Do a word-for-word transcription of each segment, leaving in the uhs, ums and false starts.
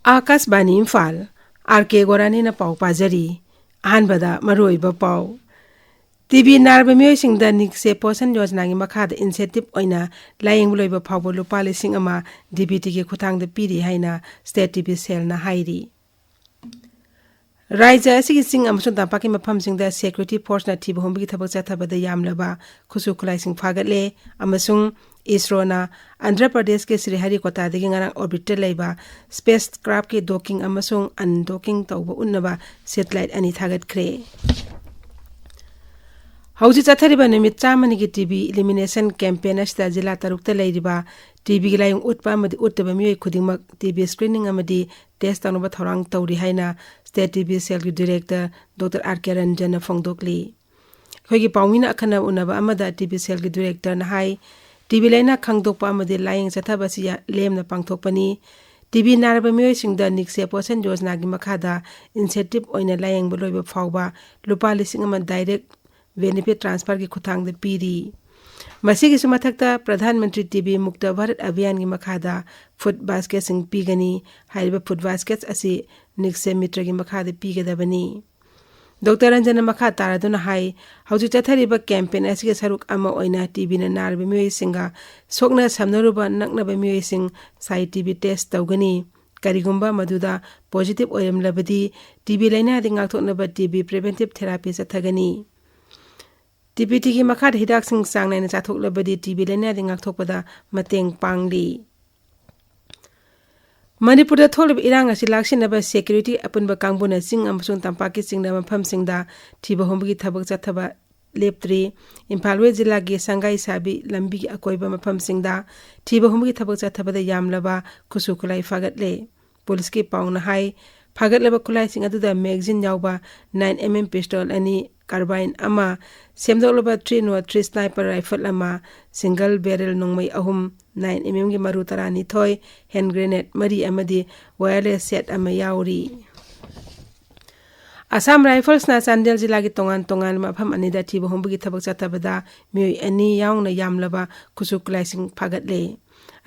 ꯑꯥꯀꯥꯁꯕꯥꯅꯤ Imphal, R ꯀꯦ ꯒꯣꯔꯥꯅꯤꯅ ꯄꯥꯎ ꯄꯥꯖꯔꯤ꯫ ꯑꯍꯥꯟꯕꯗ ꯃꯔꯨꯑꯣꯏꯕ ꯄꯥꯎ꯫ ꯇꯤ ꯕꯤ ꯅꯥꯔꯕ ꯃꯤꯑꯣꯏꯁꯤꯡꯗ ꯅꯤꯛꯁꯦ ꯄꯣꯁꯟ ꯌꯣꯖꯅꯥꯒꯤ ꯃꯈꯥꯗ incentive ꯑꯣꯏꯅ ꯂꯥꯌꯦꯡꯕ ꯂꯣꯏꯕ ꯐꯥꯎꯕ ꯂꯨꯄꯥ ꯂꯤꯁꯤꯡ ꯑꯃ ꯗꯤ ꯕꯤ ꯇꯤꯒꯤ ꯈꯨꯠꯊꯥꯡꯗ ꯄꯤꯔꯤ ꯍꯥꯏꯅ state ꯇꯤ ꯕꯤ cell ꯅ ꯍꯥꯏꯔꯤ꯫ ꯔꯥꯖ꯭ꯌ ꯑꯁꯤꯒꯤ ꯆꯤꯡ ꯑꯃꯁꯨꯡ ꯇꯝꯄꯥꯛꯀꯤ ꯃꯐꯝꯁꯤꯡꯗ security force ꯅ ꯊꯤꯕ ꯍꯨꯝꯕꯒꯤ ꯊꯕꯛ ꯆꯠꯊꯕꯗ ꯌꯥꯝꯂꯕ ꯈꯨꯠꯁꯨ ꯈꯨꯠꯂꯥꯏꯁꯤꯡ ꯐꯥꯒꯠꯂꯦ ꯑꯃꯁꯨꯡ ꯏꯁꯔꯣꯅ ꯑꯟꯙ꯭ꯔ ꯄ꯭ꯔꯗꯦꯁꯀꯤ ꯁ꯭ꯔꯤꯍꯔꯤꯀꯣꯇꯥꯗꯒꯤ ꯉꯔꯥꯡ orbit ꯇ ꯂꯩꯕ spacecraft ꯀꯤ docking ꯑꯃꯁꯨꯡ undocking ꯇꯧꯕ ꯎꯠꯅꯕ satellite ꯑꯅꯤ ꯊꯥꯒꯠꯈ꯭ꯔꯦ꯫ ꯍꯧꯖꯤꯛ ꯆꯠꯊꯔꯤꯕ ꯅꯨꯃꯤꯠ ꯆꯥꯝꯃꯅꯤꯒꯤ ꯇꯤ ꯕꯤ elimination campaign ꯑꯁꯤꯗ ꯖꯤꯂꯥ ꯇꯔꯨꯛꯇ ꯂꯩꯔꯤꯕ ꯇꯤ ꯕꯤꯒꯤ ꯂꯥꯏꯑꯣꯡ ꯎꯠꯄ ꯑꯃꯗꯤ ꯎꯠꯇꯕ ꯃꯤꯑꯣꯏ ꯈꯨꯗꯤꯡꯃꯛ ꯇꯤ ꯕꯤ screening ꯑꯃꯗꯤ test ꯇꯧꯅꯕ ꯊꯧꯔꯥꯡ ꯇꯧꯔꯤ ꯍꯥꯏꯅ state ꯇꯤ ꯕꯤ cell ꯒꯤ director ꯗꯣꯛꯇꯔ ꯑꯥꯔ ꯀꯦ ꯔꯟꯖꯟꯅ ꯐꯣꯡꯗꯣꯛꯂꯤ꯫ ꯑꯩꯈꯣꯏꯒꯤ ꯄꯥꯎꯃꯤꯅ ꯑꯈꯟꯅꯕ ꯎꯅꯕ ꯑꯃꯗ ꯇꯤ ꯕꯤ cell ꯒꯤ director ꯅ ꯍꯥꯏ, ꯇꯤ ꯕꯤ ꯂꯥꯏꯅꯥ ꯈꯪꯗꯣꯛꯄ ꯑꯃꯗꯤ ꯂꯥꯌꯦꯡ ꯆꯠꯊꯕ ꯑꯁꯤ ꯌꯥ-, ꯂꯦꯝꯅ ꯄꯥꯡꯊꯣꯛꯄꯅꯤ꯫ ꯇꯤ ꯕꯤ ꯅꯥꯔꯕ ꯃꯤꯑꯣꯏꯁꯤꯡꯗ ꯅꯤꯛꯁꯦ ꯄꯣꯁꯟ ꯌꯣꯖꯅꯥꯒꯤ ꯃꯈꯥꯗ incentive ꯑꯣꯏꯅ ꯂꯥꯌꯦꯡꯕ ꯂꯣꯏꯕ ꯐꯥꯎꯕ ꯂꯨꯄꯥ ꯂꯤꯁꯤꯡ ꯑꯃ direct benefit transfer ꯒꯤ ꯈꯨꯠꯊꯥꯡꯗ ꯄꯤꯔꯤ꯫ ꯃꯁꯤꯒꯤꯁꯨ ꯃꯊꯛꯇ ꯄ꯭ꯔꯙꯥꯟ ꯃꯟꯇ꯭ꯔꯤ ꯇꯤ ꯕꯤ ꯃꯨꯛꯇ ꯚꯥꯔꯠ ꯑꯚꯤꯌꯥꯟꯒꯤ ꯃꯈꯥꯗ food basket ꯁꯤꯡ ꯄꯤꯒꯅꯤ꯫ ꯍꯥꯏꯔꯤꯕ food basket ꯑꯁꯤ ꯅꯤꯛꯁꯦ ꯃꯤꯇ꯭ꯔꯒꯤ ꯃꯈꯥꯗ ꯄꯤꯒꯗꯕꯅꯤ꯫ ꯗꯣꯛꯇꯔ ꯔꯟꯖꯟꯅ ꯃꯈꯥ ꯇꯥꯔꯗꯨꯅ ꯍꯥꯏ, ꯍꯧꯖꯤꯛ ꯆꯠꯊꯔꯤꯕ campaign ꯑꯁꯤꯒꯤ ꯁꯔꯨꯛ ꯑꯃ ꯑꯣꯏꯅ ꯇꯤ ꯕꯤꯅ ꯅꯥꯔꯤꯕ ꯃꯤꯑꯣꯏꯁꯤꯡꯒ ꯁꯣꯛꯅ ꯁꯝꯅꯔꯨꯕ ꯅꯛꯅꯕ ꯃꯤꯑꯣꯏꯁꯤꯡ ꯁꯥꯏ ꯇꯤ ꯕꯤ test ꯇꯧꯒꯅꯤ꯫ ꯀꯔꯤꯒꯨꯝꯕ ꯃꯗꯨꯗ positive ꯑꯣꯏꯔꯝꯂꯕꯗꯤ ꯇꯤ ꯕꯤ ꯂꯥꯏꯅꯥꯗꯒꯤ ꯉꯥꯛꯊꯣꯛꯅꯕ ꯇꯤ ꯕꯤ preventive therapy ꯆꯠꯊꯒꯅꯤ꯫ ꯇꯤ ꯕꯤ ꯇꯤꯒꯤ ꯃꯈꯥꯗ ꯍꯤꯗꯥꯛꯁꯤꯡ ꯆꯥꯡ ꯅꯥꯏꯅ ꯆꯥꯊꯣꯛꯂꯕꯗꯤ ꯇꯤ ꯕꯤ ꯂꯥꯏꯅꯥꯗꯒꯤ ꯉꯥꯛꯊꯣꯛꯄꯗ ꯃꯇꯦꯡ ꯄꯥꯡꯂꯤ꯫ ꯃꯅꯤꯄꯨꯔꯗ ꯊꯣꯛꯂꯤꯕ ꯏꯔꯥꯡ ꯑꯁꯤ ꯂꯥꯛꯁꯤꯟꯅꯕ security ꯑꯄꯨꯟꯕ ꯀꯥꯡꯕꯨꯅ ꯆꯤꯡ ꯑꯃꯁꯨꯡ ꯇꯝꯄꯥꯛꯀꯤ ꯆꯤꯡꯂꯕ ꯃꯐꯝꯁꯤꯡꯗ ꯊꯤꯕ ꯍꯨꯝꯕꯒꯤ ꯊꯕꯛ ꯆꯠꯊꯕ ꯂꯦꯞꯇ꯭ꯔꯤ꯫ ꯏꯝꯐꯥꯜ ꯋꯦꯁ ꯖꯤꯂꯥꯒꯤ ꯁꯪꯒꯥꯏ ꯁꯥꯕꯤ ꯂꯝꯕꯤꯒꯤ ꯑꯀꯣꯏꯕ ꯃꯐꯝꯁꯤꯡꯗ ꯊꯤꯕ ꯍꯨꯝꯕꯒꯤ ꯊꯕꯛ ꯆꯠꯊꯕꯗ ꯌꯥꯝꯂꯕ ꯈꯨꯠꯁꯨ ꯈꯨꯠꯂꯥꯏ ꯐꯥꯒꯠꯂꯦ꯫ ꯄꯨꯂꯤꯁꯀꯤ ꯄꯥꯎꯅ ꯍꯥꯏ, ꯐꯥꯒꯠꯂꯕ ꯈꯨꯠꯂꯥꯏꯁꯤꯡ ꯑꯗꯨꯗ magazine ꯌꯥꯎꯕ nine M M pistol ꯑꯅꯤ, carbine ꯑꯃ, ꯁꯦꯝꯗꯣꯛꯂꯕ three nought three sniper rifle ꯑꯃ, single barrel ꯅꯣꯡꯃꯩ ꯑꯍꯨꯝ, nine M M ꯒꯤ ꯃꯔꯨ ꯇꯔꯥꯅꯤꯊꯣꯏ, hand grenade ꯃꯔꯤ ꯑꯃꯗꯤ wireless set ꯑꯃ ꯌꯥꯎꯔꯤ꯫ ꯑꯁꯥꯝ ꯔꯥꯏꯐꯜꯁꯅ ꯆꯥꯟꯗꯦꯜ ꯖꯤꯂꯥꯒꯤ ꯇꯣꯉꯥꯟ ꯇꯣꯉꯥꯟꯕ ꯃꯐꯝ ꯑꯅꯤꯗ ꯊꯤꯕ ꯍꯨꯝꯕꯒꯤ ꯊꯕꯛ ꯆꯠꯊꯕꯗ ꯃꯤꯑꯣꯏ ꯑꯅꯤ ꯌꯥꯎꯅ ꯌꯥꯝꯂꯕ ꯈꯨꯠꯁꯨ ꯈꯨꯠꯂꯥꯏꯁꯤꯡ ꯐꯥꯒꯠꯂꯦ꯫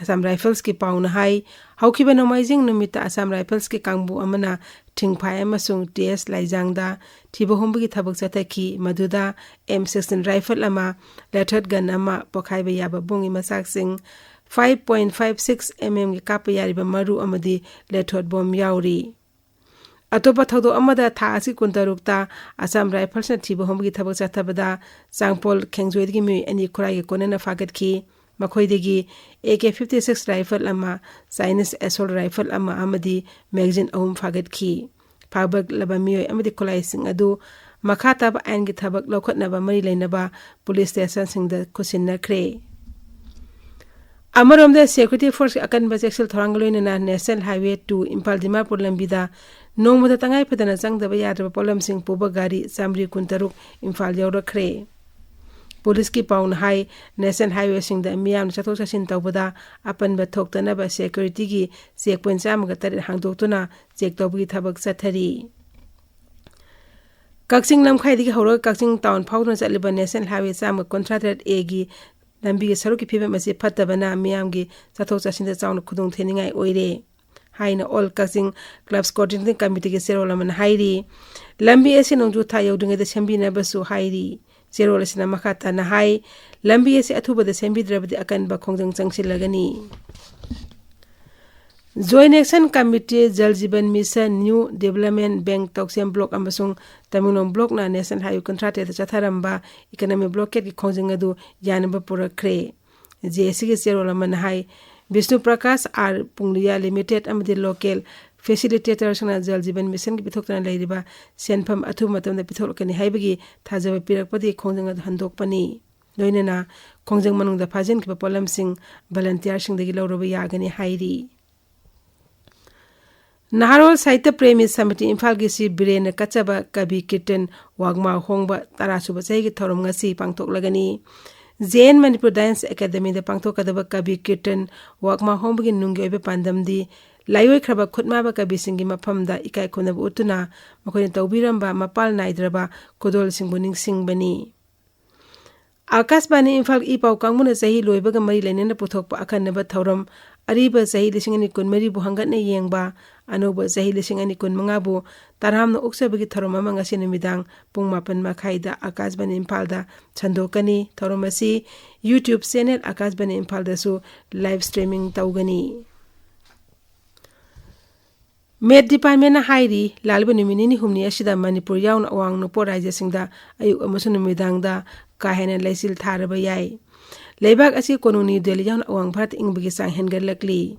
ꯑꯁꯥꯝ ꯔꯥꯏꯐꯜꯁꯀꯤ ꯄꯥꯎꯅ ꯍꯥꯏ, ꯍꯧꯈꯤꯕ ꯅꯣꯡꯃꯥꯏꯖꯤꯡ ꯅꯨꯃꯤꯠꯇ ꯑꯁꯥꯝ ꯔꯥꯏꯐꯜꯁꯀꯤ ꯀꯥꯡꯕꯨ ꯑꯃꯅ ꯊꯤꯡꯐꯥꯏ ꯑꯃꯁꯨꯡ ꯇꯤ ꯑꯦꯁ ꯂꯥꯏꯖꯥꯡꯗ ꯊꯤꯕ ꯍꯨꯝꯕꯒꯤ ꯊꯕꯛ ꯆꯠꯊꯈꯤ, ꯃꯗꯨꯗ ꯑꯦꯝ ꯁꯤꯛꯁꯇꯤꯟ ꯔꯥꯏꯐꯜ ꯑꯃ, ꯂꯦꯊꯔꯦꯠ ꯒꯟ ꯑꯃ, ꯄꯣꯈꯥꯏꯕ ꯌꯥꯕ ꯕꯣꯝꯒꯤ ꯃꯆꯥꯛꯁꯤꯡ, five point five six M ꯑꯦꯝꯒꯤ ꯀꯥꯞꯄ ꯌꯥꯔꯤꯕ ꯃꯔꯨ ꯑꯃꯗꯤ ꯂꯦꯊꯔꯦꯠ ꯕꯣꯝ ꯌꯥꯎꯔꯤ꯫ ꯑꯇꯣꯞꯄ ꯊꯧꯗꯣꯛ ꯑꯃꯗ ꯊꯥ ꯑꯁꯤ ꯀꯨꯟꯇꯔꯨꯛꯇ ꯑꯁꯥꯝ ꯔꯥꯏꯐꯜꯁꯅ ꯊꯤꯕ ꯍꯨꯝꯕꯒꯤ ꯊꯕꯛ ꯆꯠꯊꯕꯗ ꯆꯥꯡꯄꯣꯜ ꯈꯦꯡꯖꯣꯏꯗꯒꯤ ꯃꯤꯑꯣꯏ ꯑꯅꯤ ꯈꯨꯔꯥꯏꯒꯤ ꯀꯣꯟꯅꯅ ꯐꯥꯒꯠꯈꯤ꯫ ꯃꯈꯣꯏꯗꯒꯤ A K fifty six rifle ꯑꯃ, ꯆꯥꯏꯅꯤꯁ ꯑꯦꯁꯣꯜ ꯔꯥꯏꯐꯜ ꯑꯃ ꯑꯃꯗꯤ ꯃꯦꯒꯥꯖꯤꯟ ꯑꯍꯨꯝ ꯐꯥꯒꯠꯈꯤ꯫ ꯐꯥꯒꯠꯂꯕ ꯃꯤꯑꯣꯏ ꯑꯃꯗꯤ ꯈꯨꯠꯂꯥꯏꯁꯤꯡ ꯑꯗꯨ ꯃꯈꯥ ꯇꯥꯕ ꯑꯥꯏꯟꯒꯤ ꯊꯕꯛ ꯂꯧꯈꯠꯅꯕ ꯃꯔꯤ ꯂꯩꯅꯕ ꯄꯨꯂꯤꯁ ꯁ꯭ꯇꯦꯁꯟꯁꯤꯡꯗ ꯈꯨꯠꯁꯤꯟꯅꯈ꯭ꯔꯦ꯫ ꯑꯃꯔꯣꯝꯗ, ꯁꯦꯀ꯭ꯌꯨꯔꯤꯇꯤ ꯐꯣꯔꯁꯀꯤ ꯑꯀꯟꯕ ꯆꯦꯛꯁꯤꯜ ꯊꯧꯔꯥꯡꯒ ꯂꯣꯏꯅꯅ national highway two Imphal Dimapur ꯂꯝꯕꯤꯗ ꯅꯣꯡꯃꯗ ꯇꯉꯥꯏ ꯐꯗꯅ ꯆꯪꯗꯕ ꯌꯥꯗ꯭ꯔꯕ ꯄꯣꯠꯂꯝꯁꯤꯡ ꯄꯨꯕ ꯒꯥꯔꯤ ꯆꯥꯃꯔꯤ ꯀꯨꯟꯇꯔꯨꯛ ꯏꯝꯐꯥꯜ ꯌꯧꯔꯛꯈ꯭ꯔꯦ꯫ ꯄꯨꯂꯤꯁꯀꯤ ꯄꯥꯎꯅ ꯍꯥꯏ, ꯅꯦꯁꯅꯦꯜ ꯍꯥꯏꯋꯦꯁꯤꯡꯗ ꯃꯤꯌꯥꯝꯅ ꯆꯠꯊꯣꯛ ꯆꯠꯁꯤꯟ ꯇꯧꯕꯗ ꯑꯄꯟꯕ ꯊꯣꯛꯇꯅꯕ ꯁꯦꯀ꯭ꯌꯨꯔꯤꯇꯤꯒꯤ ꯆꯦꯛ ꯄꯣꯏꯟ ꯆꯥꯝꯃꯒ ꯇꯔꯦꯠ ꯍꯥꯡꯗꯣꯛꯇꯨꯅ ꯆꯦꯛ ꯇꯧꯕꯒꯤ ꯊꯕꯛ ꯆꯠꯊꯔꯤ꯫ ꯀꯛꯆꯤꯡ ꯂꯝꯈꯥꯏꯗꯒꯤ ꯍꯧꯔꯒ ꯀꯛꯆꯤꯡ ꯇꯥꯎꯟ ꯐꯥꯎꯗꯨꯅ ꯆꯠꯂꯤꯕ ꯅꯦꯁꯅꯦꯜ ꯍꯥꯏꯋꯦ ꯆꯥꯝꯃ ꯀꯨꯟꯊ꯭ꯔꯥ ꯇꯔꯦꯠ ꯑꯦꯒꯤ ꯂꯝꯕꯤꯒꯤ ꯁꯔꯨꯛꯀꯤ ꯐꯤꯕꯝ ꯑꯁꯤ ꯐꯠꯇꯕꯅ ꯃꯤꯌꯥꯝꯒꯤ ꯆꯠꯊꯣꯛ ꯆꯠꯁꯤꯟꯗ ꯆꯥꯎꯅ ꯈꯨꯗꯣꯡꯊꯤꯅꯤꯡꯉꯥꯏ ꯑꯣꯏꯔꯦ ꯍꯥꯏꯅ ꯑꯣꯜ ꯀꯛꯆꯤꯡ ꯀ꯭ꯂꯕꯁ ꯀꯣꯑꯣꯔꯗꯤꯅꯦꯇꯤꯡ ꯀꯃꯤꯇꯤꯒꯤ ꯆꯦꯔꯣꯜ ꯑꯃꯅ ꯍꯥꯏꯔꯤ꯫ ꯂꯝꯕꯤ ꯑꯁꯤ ꯅꯣꯡꯖꯨ ꯊꯥ ꯌꯧꯗ꯭ꯔꯤꯉꯩꯗ ꯁꯦꯝꯕꯤꯅꯕꯁꯨ ꯍꯥꯏꯔꯤ꯫ ꯆꯦꯔꯣꯜ ꯑꯁꯤꯅ ꯃꯈꯥ ꯇꯥꯅ ꯍꯥꯏ, ꯂꯝꯕꯤ ꯑꯁꯤ ꯑꯊꯨꯕꯗ ꯁꯦꯝꯕꯤꯗ꯭ꯔꯕꯗꯤ ꯑꯀꯟꯕ ꯈꯣꯡꯖꯪ ꯆꯪꯁꯤꯜꯂꯒꯅꯤ꯫ Joint action committee, Jal Jeevan mission, new development bank Tousem block ꯑꯃꯁꯨꯡ ꯇꯃꯦꯡꯂꯣꯡ ꯕ꯭ꯂꯣꯛꯅ ꯅꯦꯁꯅꯦꯜ ꯍꯥꯏꯋꯦ ꯀꯨꯟꯊ꯭ꯔꯥ ꯇꯔꯦꯠꯇ ꯆꯠꯊꯔꯝꯕ ꯏꯀꯣꯅꯣꯃꯤꯛ ꯕ꯭ꯂꯣꯀꯦꯠꯀꯤ ꯈꯣꯡꯖꯪ ꯑꯗꯨ ꯌꯥꯅꯕ ꯄꯨꯔꯛꯈ꯭ꯔꯦ꯫ ꯖꯦ ꯑꯦꯁ ꯁꯤꯒꯤ ꯆꯦꯔꯣꯜ ꯑꯃꯅ ꯍꯥꯏ, ꯕꯤꯁꯅꯨ ꯄ꯭ꯔꯀꯥꯁ ꯑꯥꯔ ꯄꯨꯡꯂꯤꯌꯥ ꯂꯤꯃꯤꯇꯦꯠ ꯑꯃꯗꯤ ꯂꯣꯀꯦꯜ ꯐꯦꯁꯤꯂꯤꯇꯦꯇꯔꯁꯤꯡꯅ ꯖꯜ ꯖꯤꯕꯟ ꯃꯤꯁꯟꯒꯤ ꯄꯤꯊꯣꯛꯇꯨꯅ ꯂꯩꯔꯤꯕ ꯁꯦꯟꯐꯝ ꯑꯊꯨꯕ ꯃꯇꯝꯗ ꯄꯤꯊꯣꯛꯂꯛꯀꯅꯤ ꯍꯥꯏꯕꯒꯤ ꯊꯥꯖꯕ ꯄꯤꯔꯛꯄꯗꯒꯤ ꯈꯣꯡꯖꯪ ꯑꯗꯨ ꯍꯟꯗꯣꯛꯄꯅꯤ꯫ ꯂꯣꯏꯅꯅ ꯈꯣꯡꯖꯪ ꯃꯅꯨꯡꯗ ꯐꯥꯖꯤꯟꯈꯤꯕ ꯄꯣꯠꯂꯝꯁꯤꯡ ꯚꯣꯂꯨꯟꯇꯤꯌꯔꯁꯤꯡꯗꯒꯤ ꯂꯧꯔꯕ ꯌꯥꯒꯅꯤ ꯍꯥꯏꯔꯤ꯫ ꯅꯍꯥꯔꯣꯜ ꯁꯥꯍꯤꯇ꯭ꯌ ꯄ꯭ꯔꯦꯃꯤ ꯁꯃꯤꯇꯤ ꯏꯝꯐꯥꯜꯒꯤ ꯁꯤ ꯕꯤꯔꯦꯟꯅ ꯀꯠꯆꯕ ꯀꯕꯤ ꯀꯤꯔꯇꯟ ꯋꯥꯒꯃꯥ ꯍꯣꯡꯕ ꯇꯔꯥꯁꯨꯕ ꯆꯍꯤꯒꯤ ꯊꯧꯔꯝ ꯉꯁꯤ ꯄꯥꯡꯊꯣꯛꯂꯒꯅꯤ꯫ ꯖꯦ ꯑꯦꯟ ꯃꯅꯤꯄꯨꯔ ꯗꯥꯟꯁ ꯑꯦꯀꯥꯗꯃꯤꯗ ꯄꯥꯡꯊꯣꯛꯀꯗꯕ ꯀꯕꯤ ꯀꯤꯔꯇꯟ ꯋꯥꯒꯃꯥ ꯍꯣꯡꯕꯒꯤ ꯅꯨꯡꯒꯤ ꯑꯣꯏꯕ ꯄꯥꯟꯗꯝꯗꯤ ꯂꯥꯏꯑꯣꯏꯈ꯭ꯔꯕ ꯈꯨꯠꯃꯥꯕ ꯀꯕꯤꯁꯤꯡꯒꯤ ꯃꯐꯝꯗ ꯏꯀꯥꯏ ꯈꯨꯝꯅꯕ ꯎꯠꯇꯨꯅ ꯃꯈꯣꯏꯅ ꯇꯧꯕꯤꯔꯝꯕ ꯃꯄꯥꯜ ꯅꯥꯏꯗ꯭ꯔꯕ ꯈꯨꯗꯣꯜꯁꯤꯡꯕꯨ ꯅꯤꯡꯁꯤꯡꯕꯅꯤ꯫ ꯑꯥꯀꯥꯁꯕꯥꯅꯤ ꯏꯝꯐꯥꯜ ꯏ ꯄꯥꯎ ꯀꯥꯡꯕꯨꯅ ꯆꯍꯤ ꯂꯣꯏꯕꯒ ꯃꯔꯤ ꯂꯩꯅꯅ ꯄꯨꯊꯣꯛꯄ ꯑꯈꯟꯅꯕ ꯊꯧꯔꯝ ꯑꯔꯤꯕ ꯆꯍꯤ ꯂꯤꯁꯤꯡ ꯑꯅꯤ ꯀꯨꯟꯃꯔꯤꯕꯨ ꯍꯪꯒꯠꯅ ꯌꯦꯡꯕ, ꯑꯅꯧꯕ ꯆꯍꯤ ꯂꯤꯁꯤꯡ ꯑꯅꯤ ꯀꯨꯟꯃꯉꯥꯕꯨ ꯇꯔꯥꯝꯅ ꯑꯣꯛꯆꯕꯒꯤ ꯊꯧꯔꯝ ꯑꯃ ꯉꯁꯤ ꯅꯨꯃꯤꯗꯥꯡ ꯄꯨꯡ ꯃꯥꯄꯟ ꯃꯈꯥꯏꯗ ꯑꯥꯀꯥꯁꯕꯥꯅꯤ ꯏꯝꯐꯥꯜꯗ ꯁꯟꯗꯣꯛꯀꯅꯤ꯫ ꯊꯧꯔꯝ ꯑꯁꯤ YouTube channel ꯑꯥꯀꯥꯁꯕꯥꯅꯤ ꯏꯝꯐꯥꯜꯗꯁꯨ live streaming ꯇꯧꯒꯅꯤ꯫ Met Departmentꯅ ꯍꯥꯏꯔꯤ, ꯂꯥꯛꯂꯤꯕ ꯅꯨꯃꯤꯠ ꯅꯤꯅꯤ ꯍꯨꯝꯅꯤ ꯑꯁꯤꯗ ꯃꯅꯤꯄꯨꯔ ꯌꯥꯎꯅ ꯑꯋꯥꯡ ꯅꯣꯡꯄꯣꯛ ꯔꯥꯖ꯭ꯌꯁꯤꯡꯗ ꯑꯌꯨꯛ ꯑꯃꯁꯨꯡ ꯅꯨꯃꯤꯗꯥꯡꯗ ꯀꯥ ꯍꯦꯟꯅ ꯂꯩꯆꯤꯜ ꯊꯥꯔꯕ ꯌꯥꯏ꯫ ꯂꯩꯕꯥꯛ ꯑꯁꯤ ꯀꯣꯅꯨꯡ ꯅ꯭ꯌꯨ ꯗꯦꯜꯂꯤ ꯌꯥꯎꯅ ꯑꯋꯥꯡ ꯚꯥꯔꯠꯇ ꯏꯪꯕꯒꯤ ꯆꯥꯡ ꯍꯦꯟꯒꯠꯂꯛꯂꯤ꯫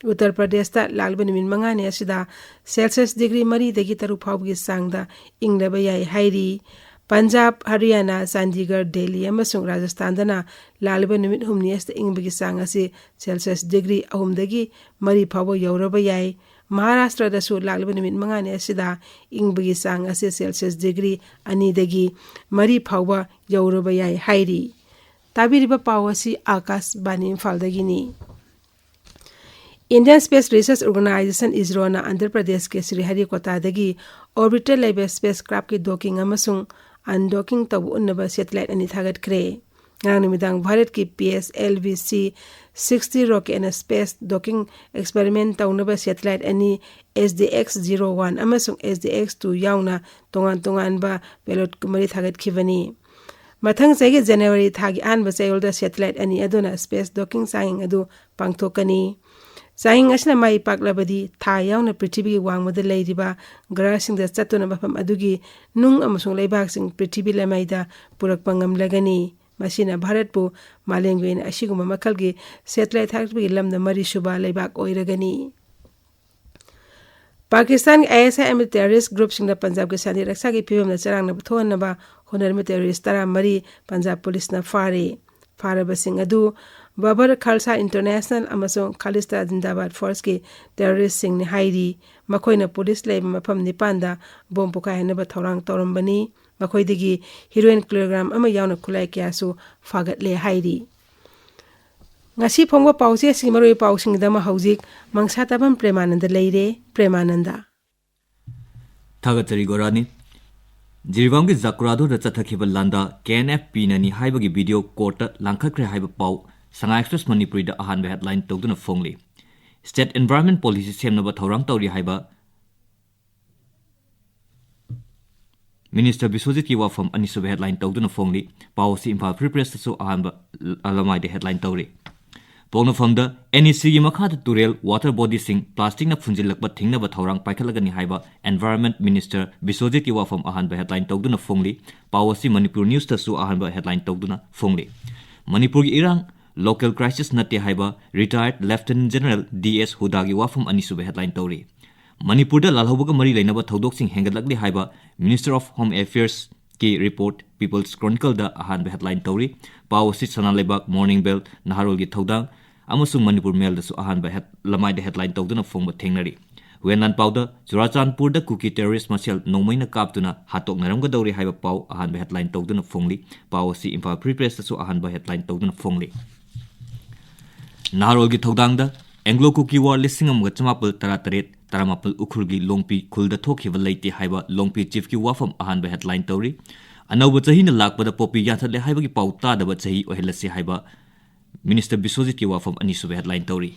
ꯎꯠꯇꯔ ꯄ꯭ꯔꯗꯦꯁꯇ ꯂꯥꯛꯂꯤꯕ ꯅꯨꯃꯤꯠ ꯃꯉꯥꯅꯤ ꯑꯁꯤꯗ Celsius degree ꯃꯔꯤꯗꯒꯤ ꯇꯔꯨꯛ ꯐꯥꯎꯕꯒꯤ ꯆꯥꯡꯗ ꯏꯪꯂꯕ ꯌꯥꯏ ꯍꯥꯏꯔꯤ꯫ ꯄꯟꯖꯥꯕ, ꯍꯔꯤꯌꯥꯅꯥ, ꯆꯥꯟꯗꯤꯒꯔ, ꯗꯦꯜꯂꯤ ꯑꯃꯁꯨꯡ ꯔꯥꯖꯁꯊꯥꯟꯗꯅ ꯂꯥꯛꯂꯤꯕ ꯅꯨꯃꯤꯠ ꯍꯨꯝꯅꯤ ꯑꯁꯤꯗ ꯏꯪꯕꯒꯤ ꯆꯥꯡ ꯑꯁꯤ Celsius degree ꯑꯍꯨꯝꯗꯒꯤ ꯃꯔꯤ ꯐꯥꯎꯕ ꯌꯧꯔꯕ ꯌꯥꯏ꯫ ꯃꯍꯥꯔꯥꯁꯇ꯭ꯔꯗꯁꯨ ꯂꯥꯛꯂꯤꯕ ꯅꯨꯃꯤꯠ ꯃꯉꯥꯅꯤ ꯑꯁꯤꯗ ꯏꯪꯕꯒꯤ ꯆꯥꯡ ꯑꯁꯤ Celsius degree ꯑꯅꯤꯗꯒꯤ ꯃꯔꯤ ꯐꯥꯎꯕ ꯌꯧꯔꯕ ꯌꯥꯏ ꯍꯥꯏꯔꯤ꯫ ꯇꯥꯕꯤꯔꯤꯕ ꯄꯥꯎ ꯑꯁꯤ ꯑꯥꯀꯥꯁꯕꯥꯅꯤ ꯏꯝꯐꯥꯜꯗꯒꯤꯅꯤ꯫ Indian Space Research Organisation, ISROꯅ Andhra ꯄ꯭ꯔꯗꯦꯁꯀꯤ ꯁ꯭ꯔꯤꯍꯔꯤꯀꯣꯇꯥꯗꯒꯤ orbital ꯂꯩꯕ spacecraftꯀꯤ docking ꯑꯃꯁꯨꯡ undockingꯇꯧꯕ ꯎꯠꯅꯕ satellite ꯑꯅꯤ ꯊꯥꯒꯠꯈ꯭ꯔꯦ꯫ ꯉꯔꯥꯡ ꯅꯨꯃꯤꯗꯥꯡ ꯚꯥꯔꯠꯀꯤ PSLV C sixty rocketꯅ space docking experiment ꯇꯧꯅꯕ satellite ꯑꯅꯤ, SDX zero one ꯑꯃꯁꯨꯡ SDX two ꯌꯥꯎꯅ ꯇꯣꯉꯥꯟ ꯇꯣꯉꯥꯟꯕ payload ꯃꯔꯤ ꯊꯥꯒꯠꯈꯤꯕꯅꯤ꯫ ꯃꯊꯪ ꯆꯍꯤꯒꯤ January ꯊꯥꯒꯤ ꯑꯍꯥꯟꯕ ꯆꯌꯣꯜꯗ satellite ꯑꯅꯤ ꯑꯗꯨꯅ space docking ꯆꯥꯡꯌꯦꯡ ꯑꯗꯨ ꯄꯥꯡꯊꯣꯛꯀꯅꯤ꯫ ꯆꯥꯡꯌꯦꯡ ꯑꯁꯤꯅ ꯃꯥꯏ ꯄꯥꯛꯂꯕꯗꯤ ꯊꯥ ꯌꯥꯎꯅ ꯄ꯭ꯔꯤꯊꯤꯕꯤꯒꯤ ꯋꯥꯡꯃꯗ ꯂꯩꯔꯤꯕ ꯒ꯭ꯔꯍꯁꯤꯡꯗ ꯆꯠꯇꯨꯅ ꯃꯐꯝ ꯑꯗꯨꯒꯤ ꯅꯨꯡ ꯑꯃꯁꯨꯡ ꯂꯩꯕꯥꯛꯁꯤꯡ ꯄ꯭ꯔꯤꯊꯤꯕꯤ ꯂꯩꯃꯥꯏꯗ ꯄꯨꯔꯛꯄ ꯉꯝꯂꯒꯅꯤ꯫ ꯃꯁꯤꯅ ꯚꯥꯔꯠꯄꯨ ꯃꯥꯂꯦꯝꯒꯤ ꯑꯣꯏꯅ ꯑꯁꯤꯒꯨꯝꯕ ꯃꯈꯜꯒꯤ satellite ꯊꯥꯒꯠꯄꯒꯤ ꯂꯝꯗ ꯃꯔꯤꯁꯨꯕ ꯂꯩꯕꯥꯛ ꯑꯣꯏꯔꯒꯅꯤ꯫ ꯄꯥꯀꯤꯁꯇꯥꯟꯒꯤ ISI ꯑꯃꯗꯤ terrorist groupꯁꯤꯡꯅ ꯄꯟꯖꯥꯕꯀꯤ ꯁꯥꯟꯇꯤ ꯔꯛꯁꯥꯒꯤ ꯐꯤꯕꯝꯗ ꯆꯔꯥꯡꯅꯕ ꯊꯣꯛꯍꯟꯅꯕ ꯍꯣꯠꯅꯔꯝꯕ terrorist ꯇꯔꯥꯃꯔꯤ ꯄꯟꯖꯥꯕ ꯄꯨꯂꯤꯁꯅ ꯐꯥꯔꯦ꯫ ꯐꯥꯔꯕꯁꯤꯡ ꯑꯗꯨ ꯕꯕꯔ ꯈꯥꯜꯁꯥ International ꯑꯃꯁꯨꯡ ꯈꯥꯂꯤꯁꯇꯥꯟ ꯖꯤꯟꯗꯥꯕꯥꯗ Forceꯀꯤ terroristꯁꯤꯡꯅꯤ ꯍꯥꯏꯔꯤ꯫ ꯃꯈꯣꯏꯅ ꯄꯨꯂꯤꯁ ꯂꯩꯕ ꯃꯐꯝ ꯅꯤꯄꯥꯟꯗ bomb ꯄꯣꯈꯥꯏꯍꯟꯅꯕ ꯊꯧꯔꯥꯡ ꯇꯧꯔꯝꯕꯅꯤ꯫ ꯃꯈꯣꯏꯗꯒꯤ heroin kilogram ꯑꯃ ꯌꯥꯎꯅ ꯈꯨꯠꯂꯥꯏ ꯀꯌꯥꯁꯨ ꯐꯥꯒꯠꯂꯦ ꯍꯥꯏꯔꯤ꯫ ꯉꯁꯤ ꯐꯣꯡꯕ ꯄꯥꯎꯆꯦꯁꯤꯡꯒꯤ ꯃꯔꯨꯑꯣꯏꯕ ꯄꯥꯎꯁꯤꯡꯒꯤꯗꯃꯛ ꯍꯧꯖꯤꯛ ꯃꯪꯁꯥ ꯇꯥꯕꯝ ꯄ꯭ꯔꯦꯃꯥꯅꯟꯗ ꯂꯩꯔꯦ꯫ ꯄ꯭ꯔꯦꯃꯥꯅꯟꯗ꯫ ꯊꯥꯒꯠꯆꯔꯤ ꯒꯣꯔꯥꯅꯤ꯫ ꯖꯤꯔꯤꯕꯥꯝꯒꯤ ꯖꯀꯨꯔꯥꯗꯣꯗ ꯆꯠꯊꯈꯤꯕ ꯂꯥꯟꯗꯥ ꯀꯦ ꯑꯦꯟ ꯑꯦꯐ ꯄꯤꯅꯅꯤ ꯍꯥꯏꯕꯒꯤ ꯚꯤꯗꯤꯑꯣ ꯀꯣꯔꯠꯇ ꯂꯥꯡꯈꯠꯈ꯭ꯔꯦ ꯍꯥꯏꯕ ꯄꯥꯎ ꯁꯉꯥꯏ ꯑꯦꯛꯁꯄ꯭ꯔꯦꯁ ꯃꯅꯤꯄꯨꯔꯤꯗ ꯑꯍꯥꯟꯕ ꯍꯦꯗꯂꯥꯏꯟ ꯇꯧꯗꯨꯅ ꯐꯣꯡꯂꯤ꯫ State Environment Policy ꯁꯦꯝꯅꯕ ꯊꯧꯔꯥꯡ ꯇꯧꯔꯤ ꯍꯥꯏꯕ ꯃꯤꯅꯤꯁꯇꯔ ꯕꯤꯁ꯭ꯋꯖꯤꯠꯀꯤ ꯋꯥꯐꯝ ꯑꯅꯤꯁꯨꯕ ꯍꯦꯗꯂꯥꯏꯟ ꯇꯧꯗꯨꯅ ꯐꯣꯡꯂꯤ꯫ ꯄꯥꯎ ꯑꯁꯤ ꯏꯝꯐꯥꯜ ꯐ꯭ꯔꯤ ꯄ꯭ꯔꯦꯁꯇꯁꯨ ꯑꯍꯥꯟꯕ ꯂꯃꯥꯏꯗ ꯍꯦꯗꯂꯥꯏꯟ ꯇꯧꯔꯤ꯫ ꯄꯣꯛꯅꯐꯝꯗ ꯑꯦꯟ ꯏ ꯁꯤꯒꯤ ꯃꯈꯥꯗ ꯇꯨꯔꯦꯜ, ꯋꯥꯇꯔ ꯕꯣꯗꯤꯁꯤꯡ ꯄ꯭ꯂꯥꯁꯇꯤꯛꯅ ꯐꯨꯟꯖꯤꯜꯂꯛꯄ ꯊꯤꯡꯅꯕ ꯊꯧꯔꯥꯡ ꯄꯥꯏꯈꯠꯂꯒꯅꯤ ꯍꯥꯏꯕ ꯑꯦꯟꯚꯥꯏꯔꯟꯃꯦꯟꯠ ꯃꯤꯅꯤꯁꯇꯔ ꯕꯤꯁ꯭ꯋꯖꯤꯠꯀꯤ ꯋꯥꯐꯝ ꯑꯍꯥꯟꯕ ꯍꯦꯗꯂꯥꯏꯟ ꯇꯧꯗꯨꯅ ꯐꯣꯡꯂꯤ꯫ ꯄꯥꯎ ꯑꯁꯤ ꯃꯅꯤꯄꯨꯔ ꯅ꯭ꯌꯨꯁꯇꯁꯨ ꯑꯍꯥꯟꯕ ꯍꯦꯗꯂꯥꯏꯟ ꯇꯧꯗꯨꯅ ꯐꯣꯡꯂꯤ꯫ ꯃꯅꯤꯄꯨꯔꯒꯤ ꯏꯔꯥꯡ ꯂꯣꯀꯦꯜ ꯀ꯭ꯔꯥꯏꯁꯤꯁ ꯅꯠꯇꯦ ꯍꯥꯏꯕ ꯔꯤꯇꯥꯌꯔꯗ ꯂꯦꯐꯇꯦꯅꯦꯟꯠ ꯖꯦꯅꯔꯦꯜ ꯗꯤ ꯑꯦꯁ ꯍꯨꯗꯥꯒꯤ ꯋꯥꯐꯝ ꯑꯅꯤꯁꯨꯕ ꯍꯦꯗꯂꯥꯏꯟ ꯇꯧꯔꯤ꯫ ꯃꯅꯤꯄꯨꯔꯗ ꯂꯥꯜꯍꯧꯕꯒ ꯃꯔꯤ ꯂꯩꯅꯕ ꯊꯧꯗꯣꯛꯁꯤꯡ ꯍꯦꯟꯒꯠꯂꯛꯂꯤ ꯍꯥꯏꯕ ꯃꯤꯅꯤꯁꯇꯔ ꯑꯣꯐ ꯍꯣꯝ ꯑꯦꯐꯤꯌꯔꯁꯀꯤ ꯔꯤꯄꯣꯔꯠ ꯄꯤꯄꯜꯁ ꯀ꯭ꯔꯣꯅꯤꯀꯜꯗ ꯑꯍꯥꯟꯕ ꯍꯦꯗꯂꯥꯏꯟ ꯇꯧꯔꯤ꯫ ꯄꯥꯎ ꯑꯁꯤ ꯁꯅꯥꯂꯩꯕꯥꯛ, ꯃꯣꯔꯅꯤꯡ ꯕꯦꯜ, ꯅꯍꯥꯔꯣꯜꯒꯤ ꯊꯧꯗꯥꯡ ꯑꯃꯁꯨꯡ ꯃꯅꯤꯄꯨꯔ ꯃꯦꯜꯗꯁꯨ ꯑꯍꯥꯟꯕ ꯍꯦꯗ-, ꯂꯃꯥꯏꯗ ꯍꯦꯗꯂꯥꯏꯟ ꯇꯧꯗꯨꯅ ꯐꯣꯡꯕ ꯊꯦꯡꯅꯔꯤ꯫ ꯍꯨꯌꯦꯟ ꯂꯥꯟꯄꯥꯎꯗ ꯆꯨꯔꯥꯆꯥꯟꯄꯨꯔꯗ ꯀꯨꯀꯤ ꯇꯦꯔꯣꯔꯤꯁ ꯃꯁꯦꯜ ꯅꯣꯡꯃꯩꯅ ꯀꯥꯞꯇꯨꯅ ꯍꯥꯠꯇꯣꯛꯅꯔꯝꯒꯗꯧꯔꯤ ꯍꯥꯏꯕ ꯄꯥꯎ ꯑꯍꯥꯟꯕ ꯍꯦꯗꯂꯥꯏꯟ ꯇꯧꯗꯨꯅ ꯐꯣꯡꯂꯤ꯫ ꯄꯥꯎ ꯑꯁꯤ ꯏꯝꯐꯥꯜ ꯐ꯭ꯔꯤ ꯄ꯭ꯔꯦꯁꯇꯁꯨ ꯑꯍꯥꯟꯕ ꯍꯦꯗꯂꯥꯏꯟ ꯇꯧꯗꯨꯅ ꯐꯣꯡꯂꯤ꯫ ꯅꯍꯥꯔꯣꯜꯒꯤ ꯊꯧꯗꯥꯡꯗ ꯑꯦꯡꯒ꯭ꯂꯣ ꯀꯨꯀꯤ ꯋꯥꯔ ꯂꯤꯁꯤꯡ ꯑꯃꯒ ꯆꯃꯥꯄꯜ ꯇꯔꯥꯇꯔꯦꯠ ꯇꯔꯥꯃꯥꯄꯜ ꯎꯈ꯭ꯔꯨꯜꯒꯤ ꯂꯣꯡꯄꯤ ꯈꯨꯜꯗ ꯊꯣꯛꯈꯤꯕ ꯂꯩꯇꯦ ꯍꯥꯏꯕ ꯂꯣꯡꯄꯤ ꯆꯤꯐꯀꯤ ꯋꯥꯐꯝ ꯑꯍꯥꯟꯕ ꯍꯦꯗꯂꯥꯏꯟ ꯇꯧꯔꯤ꯫ ꯑꯅꯧꯕ ꯆꯍꯤꯅ ꯂꯥꯛꯄꯗ ꯄꯣꯄꯤ ꯌꯥꯟꯊꯠꯂꯦ ꯍꯥꯏꯕꯒꯤ ꯄꯥꯎ ꯇꯥꯗꯕ ꯆꯍꯤ ꯑꯣꯏꯍꯜꯂꯁꯤ ꯍꯥꯏꯕ ꯃꯤꯅꯤꯁꯇꯔ ꯕꯤꯁ꯭ꯋꯖꯤꯠꯀꯤ ꯋꯥꯐꯝ ꯑꯅꯤꯁꯨꯕ ꯍꯦꯗꯂꯥꯏꯟ ꯇꯧꯔꯤ꯫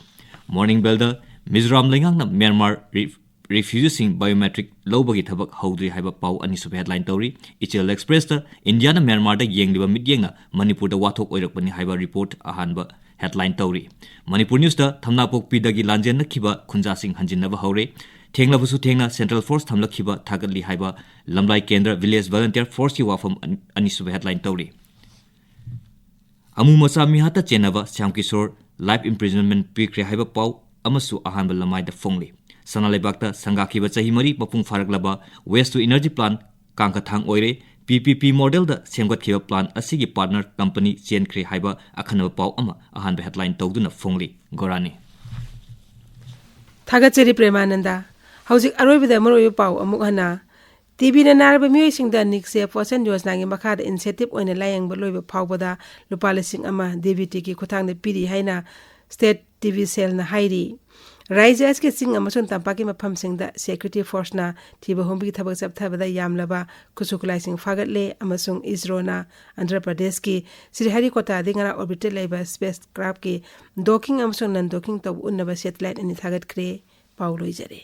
ꯃꯣꯔꯅꯤꯡ ꯕꯦꯜꯗ ꯃꯤꯖꯣꯔꯥꯝ ꯂꯩꯉꯥꯛꯅ ꯃ꯭ꯌꯥꯟꯃꯥꯔ ꯔꯤ-, ꯔꯤꯐ꯭ꯌꯨꯖꯤꯁꯤꯡ ꯕꯥꯏꯑꯣꯃꯦꯇ꯭ꯔꯤꯛ ꯂꯧꯕꯒꯤ ꯊꯕꯛ ꯍꯧꯗ꯭ꯔꯤ ꯍꯥꯏꯕ ꯄꯥꯎ ꯑꯅꯤꯁꯨꯕ ꯍꯦꯗꯂꯥꯏꯟ ꯇꯧꯔꯤ꯫ ꯏꯆꯦꯜ ꯑꯦꯛꯁꯄ꯭ꯔꯦꯁꯇ ꯏꯟꯗꯤꯌꯥꯅ ꯃ꯭ꯌꯥꯟꯃꯥꯔꯗ ꯌꯦꯡꯂꯤꯕ ꯃꯤꯠꯌꯦꯡꯅ ꯃꯅꯤꯄꯨꯔꯗ ꯋꯥꯊꯣꯛ ꯑꯣꯏꯔꯛꯄꯅꯤ ꯍꯥꯏꯕ ꯔꯤꯄꯣꯔꯠ ꯑꯍꯥꯟꯕ ꯍꯦꯗꯂꯥꯏꯟ ꯇꯧꯔꯤ꯫ ꯃꯅꯤꯄꯨꯔ ꯅ꯭ꯌꯨꯁꯇ ꯊꯝꯅꯥꯄꯣꯛꯄꯤꯗꯒꯤ ꯂꯥꯟꯖꯦꯟꯅꯈꯤꯕ ꯈꯨꯟꯖꯥꯁꯤꯡ ꯍꯟꯖꯤꯟꯅꯕ ꯍꯧꯔꯦ꯫ ꯊꯦꯡꯂꯕꯁꯨ ꯊꯦꯡꯅ ꯁꯦꯟꯇ꯭ꯔꯦꯜ ꯐꯣꯔꯁ ꯊꯝꯂꯛꯈꯤꯕ ꯊꯥꯒꯠꯂꯤ ꯍꯥꯏꯕ ꯂꯝꯂꯥꯏ ꯀꯦꯟꯗ꯭ꯔ ꯚꯤꯂꯦꯖ ꯚꯣꯂꯨꯟꯇꯤꯌꯔ ꯐꯣꯔꯁꯀꯤ ꯋꯥꯐꯝ ꯑꯅꯤ-, ꯑꯅꯤꯁꯨꯕ ꯍꯦꯗꯂꯥꯏꯟ ꯇꯧꯔꯤ꯫ ꯑꯃꯨ ꯃꯆꯥ ꯃꯤꯍꯥꯠꯇ ꯆꯦꯟꯅꯕ ꯁ꯭ꯌꯥꯝ ꯀꯤꯁꯣꯔ ꯂꯥꯏꯐ ꯏꯝꯄ꯭ꯔꯤꯖꯟꯃꯦꯟꯠ ꯄꯤꯈ꯭ꯔꯦ ꯍꯥꯏꯕ ꯄꯥꯎ ꯑꯃꯁꯨ ꯑꯍꯥꯟꯕ ꯂꯃꯥꯏꯗ ꯐꯣꯡꯂꯤ꯫ ꯁꯅꯥ ꯂꯩꯕꯥꯛꯇ ꯁꯪꯒꯥꯈꯤꯕ ꯆꯍꯤ ꯃꯔꯤ ꯃꯄꯨꯡ ꯐꯥꯔꯛꯂꯕ ꯋꯦꯁ ꯇꯨ ꯏꯅꯔꯖꯤ ꯄ꯭ꯂꯥꯟꯠ ꯀꯥꯡꯈꯊꯥꯡ ꯑꯣꯏꯔꯦ꯫ ꯄꯤ ꯄꯤ ꯄꯤ ꯃꯣꯗꯦꯜꯗ ꯁꯦꯝꯒꯠꯈꯤꯕ ꯄ꯭ꯂꯥꯟꯠ ꯑꯁꯤꯒꯤ ꯄꯥꯔꯠꯅꯔ ꯀꯝꯄꯅꯤ ꯆꯦꯟꯈ꯭ꯔꯦ ꯍꯥꯏꯕ ꯑꯈꯟꯅꯕ ꯄꯥꯎ ꯑꯃ ꯑꯍꯥꯟꯕ ꯍꯦꯗꯂꯥꯏꯟ ꯇꯧꯗꯨꯅ ꯐꯣꯡꯂꯤ꯫ ꯒꯣꯔꯥꯅꯤ꯫ ꯊꯥꯒꯠꯆꯔꯤ ꯄ꯭ꯔꯦꯃꯥꯅꯟꯗ꯫ ꯍꯧꯖꯤꯛ ꯑꯔꯣꯏꯕꯗ ꯃꯔꯨꯑꯣꯏꯕ ꯄꯥꯎ ꯑꯃꯨꯛ ꯍꯟꯅ꯫ ꯇꯤ ꯕꯤꯅ ꯅꯥꯔꯕ ꯃꯤꯑꯣꯏꯁꯤꯡꯗ ꯅꯤꯛꯁꯦ ꯄꯣꯁꯟ ꯌꯣꯖꯅꯥꯒꯤ ꯃꯈꯥꯗ ꯏꯟꯁꯦꯟꯇꯤꯚ ꯑꯣꯏꯅ ꯂꯥꯌꯦꯡꯕ ꯂꯣꯏꯕ ꯐꯥꯎꯕꯗ ꯂꯨꯄꯥ ꯂꯤꯁꯤꯡ ꯑꯃ ꯗꯤ ꯕꯤ ꯇꯤꯒꯤ ꯈꯨꯠꯊꯥꯡꯗ ꯄꯤꯔꯤ ꯍꯥꯏꯅ ꯁ꯭ꯇꯦꯠ ꯇꯤ ꯕꯤ ꯁꯦꯜꯅ ꯍꯥꯏꯔꯤ꯫ ꯔꯥꯏꯖ꯭ꯌ ꯑꯁꯤꯒꯤ ꯆꯤꯡ ꯑꯃꯁꯨꯡ ꯇꯝꯄꯥꯛꯀꯤ ꯃꯐꯝꯁꯤꯡꯗ ꯁꯦꯀ꯭ꯌꯨꯔꯤꯇꯤ ꯐꯣꯔꯁꯅ ꯊꯤꯕ ꯍꯨꯝꯕꯒꯤ ꯊꯕꯛ ꯆꯠꯊꯕꯗ ꯌꯥꯝꯂꯕ ꯈꯨꯠꯁꯨ ꯈꯨꯠꯂꯥꯏꯁꯤꯡ ꯐꯥꯒꯠꯂꯦ ꯑꯃꯁꯨꯡ ꯏꯁꯔꯣꯅ ꯑꯟꯙ꯭ꯔ ꯄ꯭ꯔꯗꯦꯁꯀꯤ ꯁ꯭ꯔꯤꯍꯔꯤꯀꯣꯇꯥꯗꯒꯤ ꯉꯔꯥꯡ ꯑꯣꯔꯕꯤꯠꯇ ꯂꯩꯕ ꯁ꯭ꯄꯦꯁ ꯀ꯭ꯔꯥꯐꯀꯤ ꯗꯣꯀꯤꯡ ꯑꯃꯁꯨꯡ ꯅꯟ ꯗꯣꯀꯤꯡ ꯇꯧꯕ ꯎꯠꯅꯕ ꯁꯦꯇꯦꯂꯥꯏꯠ ꯑꯅꯤ ꯊꯥꯒꯠꯈ꯭ꯔꯦ꯫ ꯄꯥꯎ ꯂꯣꯏꯖꯔꯦ꯫